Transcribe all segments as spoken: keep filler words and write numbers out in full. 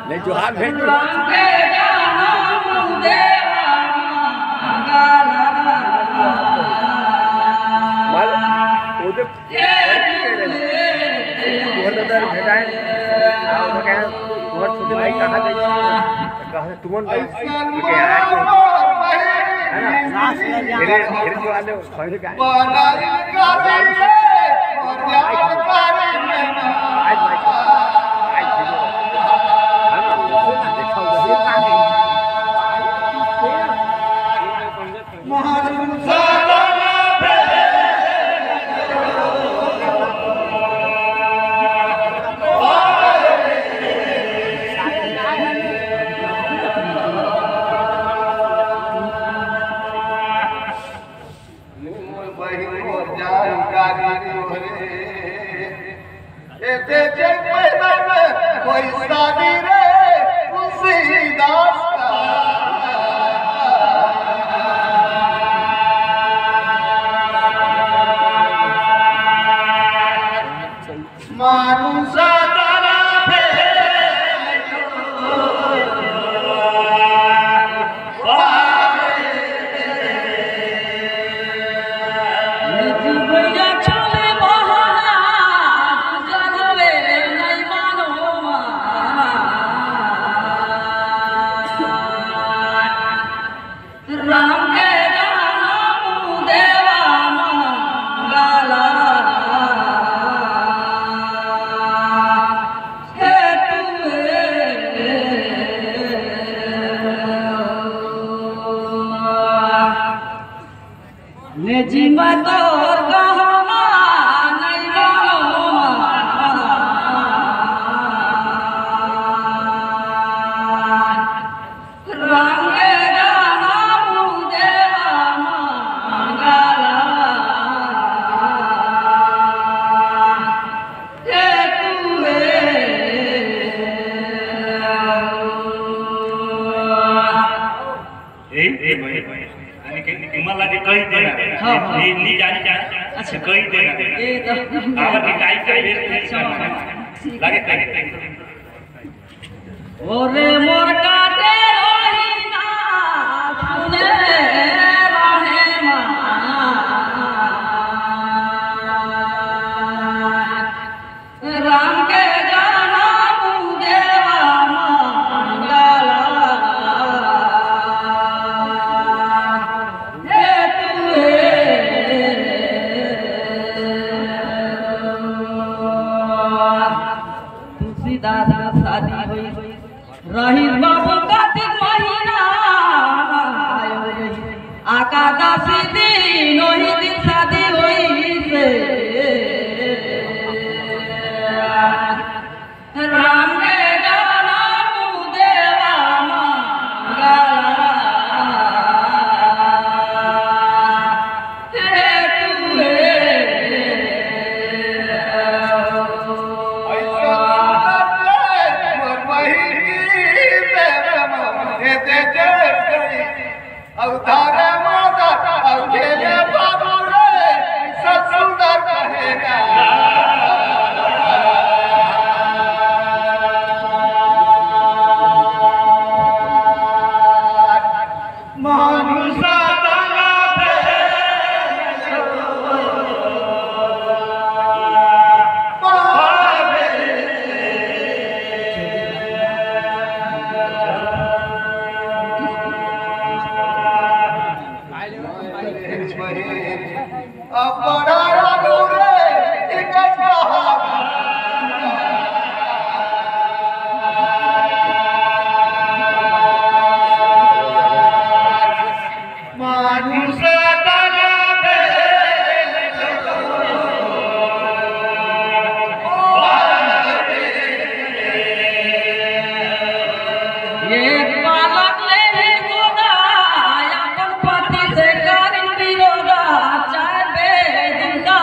नहीं, जोहार भेंट। माल, वो तो बहुत ज्यादा भेंटाए। आ, वो कहे, "तुम्हारे छोटे भाई कहाँ गए?" कहा, "तुमन गए?" ऐसा बोल के यार, है ना? मेरे, मेरे जो आले, भाई का। मोर बहिन, मोर जान, काली तोहरे। एते जग पैदा में कोई शादी रे, तुलसीदास का। मानुषा तारा पे राम के जनम देवा मंगला हेतु। ने जी मैं तोर कहना नहीं मानो। रंग राम देवा मंगला के तुए। ए, ए, भाई, यानी कि तुमन लागे कही देना। हाँ, हाँ। ये नहीं जानी जाना। अच्छा। कही देना। ये तो काबर की टाइप का ये नहीं करना। लागे कही देना। ओरे मोर काटे रोहिना सुने रहे मा। राम के जनम देवा मंगला हेतु हे। तुलसीदास का शादी होई। रहीस बाबू कार्तिक महीना आयो रहीस, एकादशी दिन ओही दिन शादी होइसे। राम के जनम देवा मंगला हेतु हे। ऐसा सुंदर रे मोर बहिनी, देव मन हे दे जय गई। अवतार माता अवधेले बाबू रे, ऐसा सुंदर कहेगा। मानुषा तना पे पावे। अब बड़ा रानू रे, इनका कहा। मानुष तना पे एक बालक ले ही गोदा, अपन पति से कर विरोधा, चाहे बेदुंदा।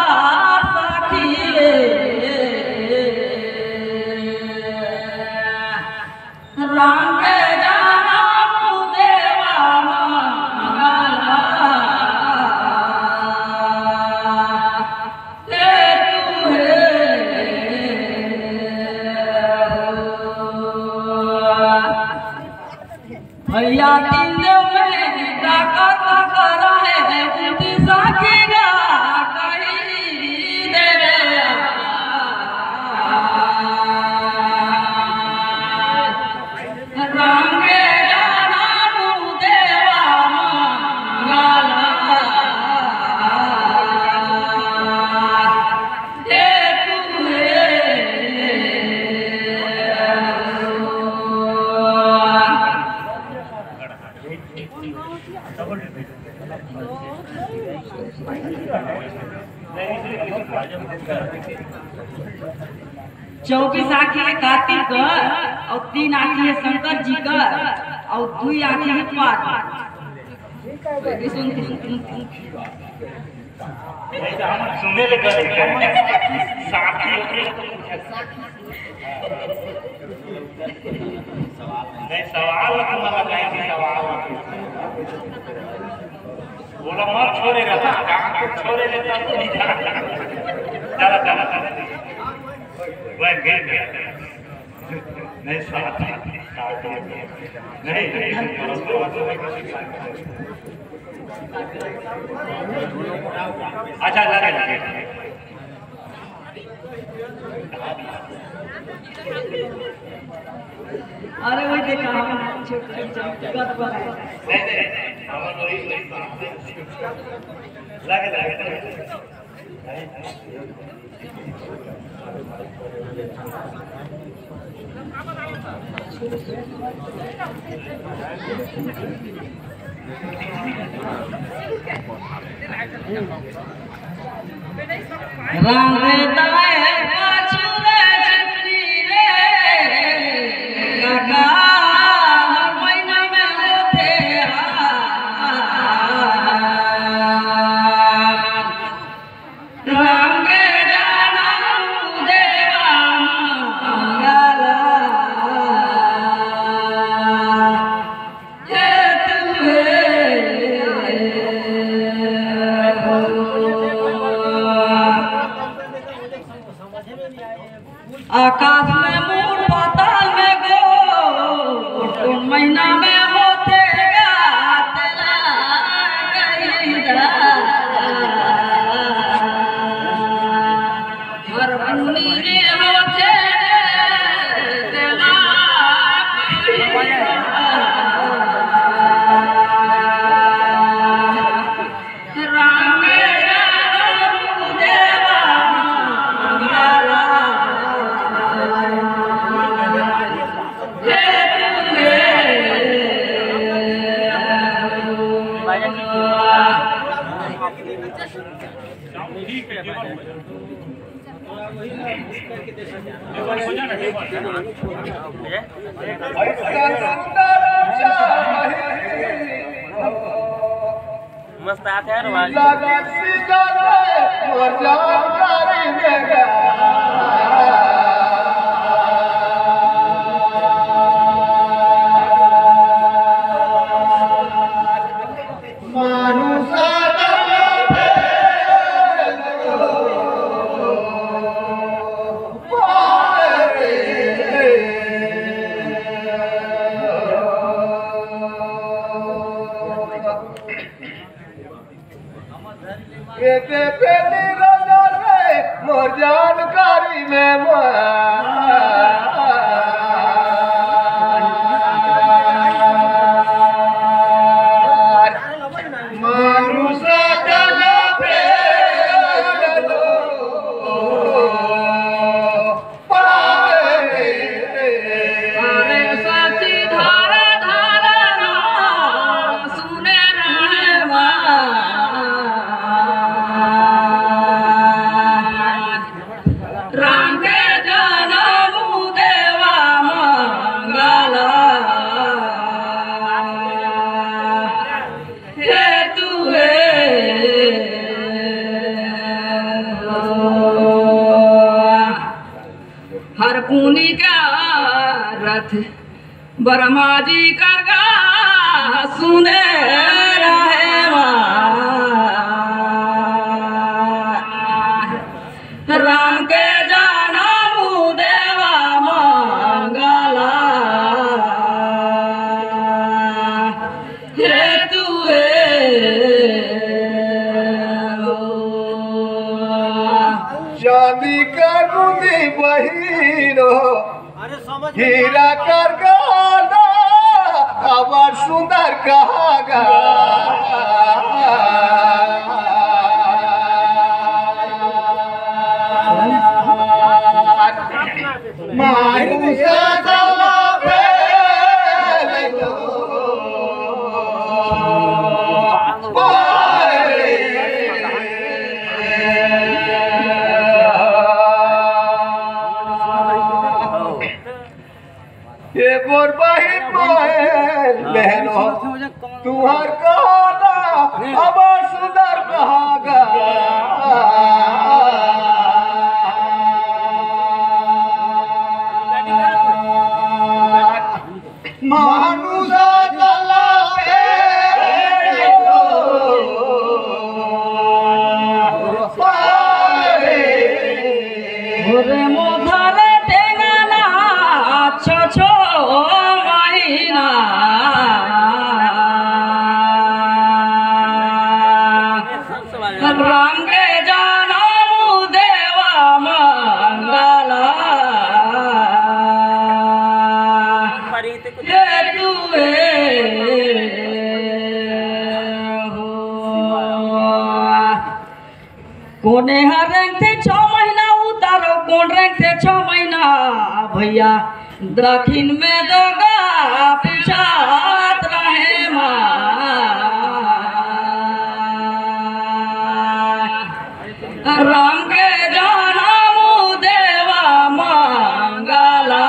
चौबीस आँखी हे कार्तिक कर, अउ तीन आँखी हे शंकर जी कर, अउ दुई आँखी हे पार्वती। नहीं तो हम सुने ले कर साथी होते हैं। नहीं, सवाल तुम्हारा नहीं, सवाल। बोला मत छोड़े रहता, काम को छोड़े रहता तो नहीं जाना। चला, चला, चला। वह गिर गया। नहीं, साथी, साथी। नहीं, नहीं, नहीं। अच्छा, लगे, लगे। अरे वही देखा, हम छोटे छोटे गप गप। नहीं, नहीं, हम लोग वही लगे, लगे। रंग दाए पाछू रे चिपली रे, काका हर महीना में होथे हार। रंग जनम देवा मंगला। आकाश में मून, पाताल में गोर, कोन महीना में होथे गा, तेला कही दा। हर बन्नी रे होथे रे, तेला कही दा। मस्त आथे यार आवाज। एते पेली राजा रे, मोर जानकारी में मार। मानुषा चला पे अरे साची धारा धारा ना सुने रहवा। राम के जनम देवा मंगला। हे तू हे हर पुनी का रथ ब्रह्मा जी कर गा सुने रहे वा। राम के जनम देवा मंगला। हे तू हे चांदी का गुदी बहिरो, हीरा कर गाना, अबर सुंदर कहा गा। मानुषा जला पे बहिन मोहे बहनो, तुहर कहना अब सुंदर कहा गा। मानुष तला पे रे मोधर टेंगना छ छो महीना। राम के जनम देवा मंगला। ये तुए हो। कोने हर रेंगथे छह महीना उतारो, कोन रेंगथे छह महीना भैया। दक्षिण में दगा पिछात रहे माँ। राम के जनम देवा मंगला।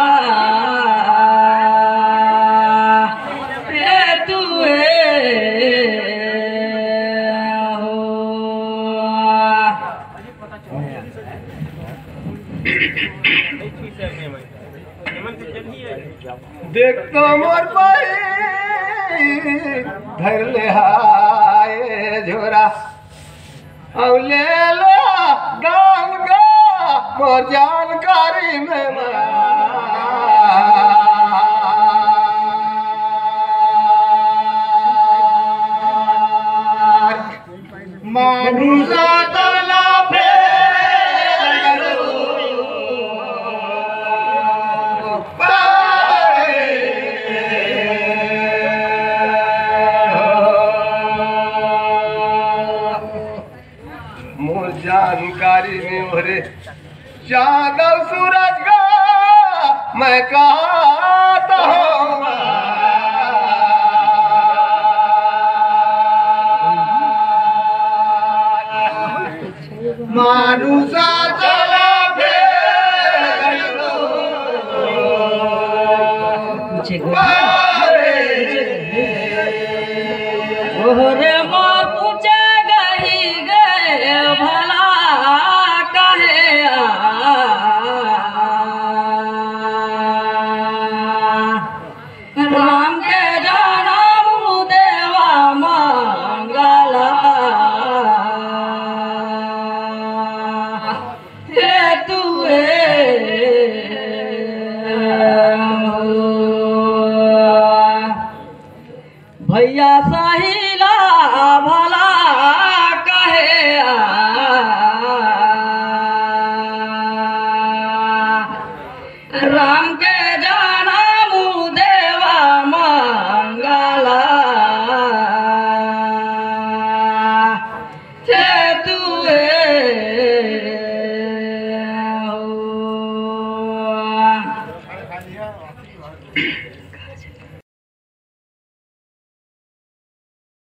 ए तुए हो। देख तो मोर भाई धर ले हाय झोरा। अउ ले लो गंगा मोर जानकारी में मार। मानुष तला पे मोर जानकारी में ओहरे चांद अउ सूरज का मैं कहत हूँ। मानुष तला पे ओहरे माँ पूछे गही गए भला कहे आ। राम के जनम देवा मंगला। हे तुए भैया सहिला भला कहे आ। राम के जनम देवा मंगला। हे तुए हो।